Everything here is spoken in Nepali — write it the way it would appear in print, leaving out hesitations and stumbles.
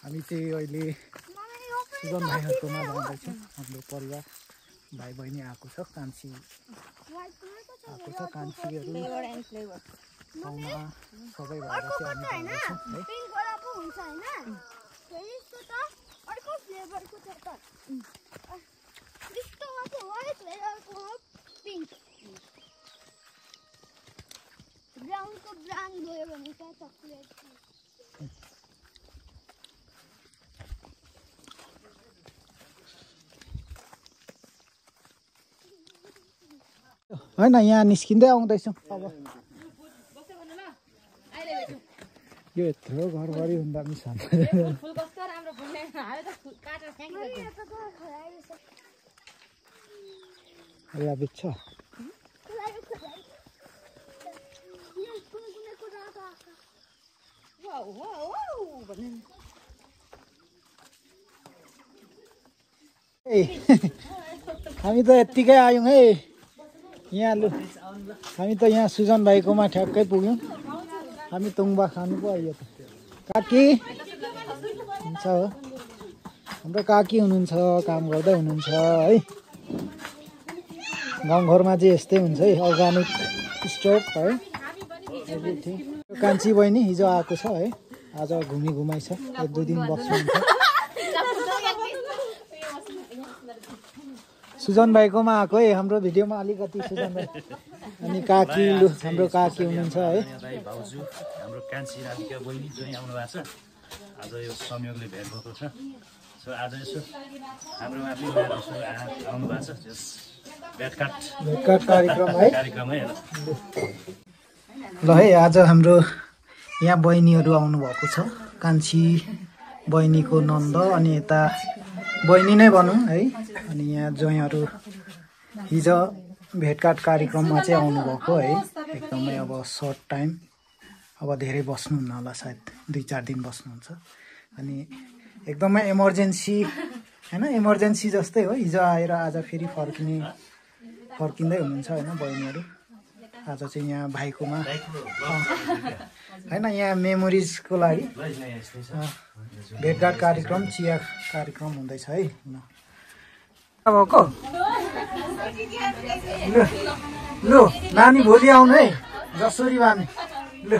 हामी चाहिँ अहिले सुजन भाइहरुकोमा जाँदैछौँ। हाम्रो परिवार भाइ बहिनी आएको छ, कान्छी आएको छ, कान्छीहरु ठाउँमा सबै भएर चाहिँ हामी जाँदैछौँ है। पिङ्क वाला पो हुन्छ हैन? यसको त अर्को फ्लेभरको छ त। यस्तो मात्र व्हाइट फ्लेभरको पिङ्क। ब्राउनको ब्रान्ड गयो भने त चकलेट। हैन यहाँ निस्किँदै आउँदैछौँ अब। यो यत्रो घरभरि हुँदा मिस फुल कस्तो राम्रो फुल्ने हाले त काटेर फ्याँकिदिन्छ। या बिच्छ वाउ वाउ वाउ भन्ने हामी त यत्तिकै आयौँ है यहाँ। लु हामी त यहाँ सुजन भाइकोमा ठ्याक्कै पुग्यौँ। हामी तुङबा खानु पो आयो त। काकी हुन्छ हो, हाम्रो काकी हुनुहुन्छ, काम गर्दै हुनुहुन्छ है। गाउँघरमा चाहिँ यस्तै हुन्छ है, अर्गानिक स्टोभ है एभ्रिथिङ। कान्छी बहिनी हिजो आएको छ है, आज घुमी घुमाइ छ, 1-2 दिन बस्नुहुन्छ। सुजन भाइकोमा आएको है, हाम्रो भिडियोमा अलिकति सुजन भाइ अनि काकी। लु हाम्रो काकी हुनुहुन्छ है, भाउजू हाम्रो कान्छी राधिका बहिनी जो यहाँ आउनु भएको छ। आज यो संयोगले भेट भएको छ। सो आज यसो हाम्रो आफै आउनु भएको छ, भेटघाट कार्यक्रम है। ल है, आज हाम्रो यहाँ बहिनीहरू आउनुभएको छ। कान्छी बहिनीको नन्द अनि यता बहिनी नै भनौँ है। अनि यहाँ ज्वाइँहरू हिजो भेटघाट कार्यक्रममा चाहिँ आउनुभएको है। एकदमै अब सर्ट टाइम, अब धेरै बस्नुहुन्न होला, सायद 2-4 दिन बस्नुहुन्छ। अनि एकदमै इमर्जेन्सी होइन, इमर्जेन्सी जस्तै हो। हिजो आएर आज फेरि फर्किँदै हुनुहुन्छ होइन बहिनीहरू। आज चाहिँ यहाँ भाइकोमा होइन, यहाँ मेमोरिजको लागि भेटघाट कार्यक्रम, चिया कार्यक्रम हुँदैछ है। भएको लु नानी भोलि आउनु है, जसरी बानी। लु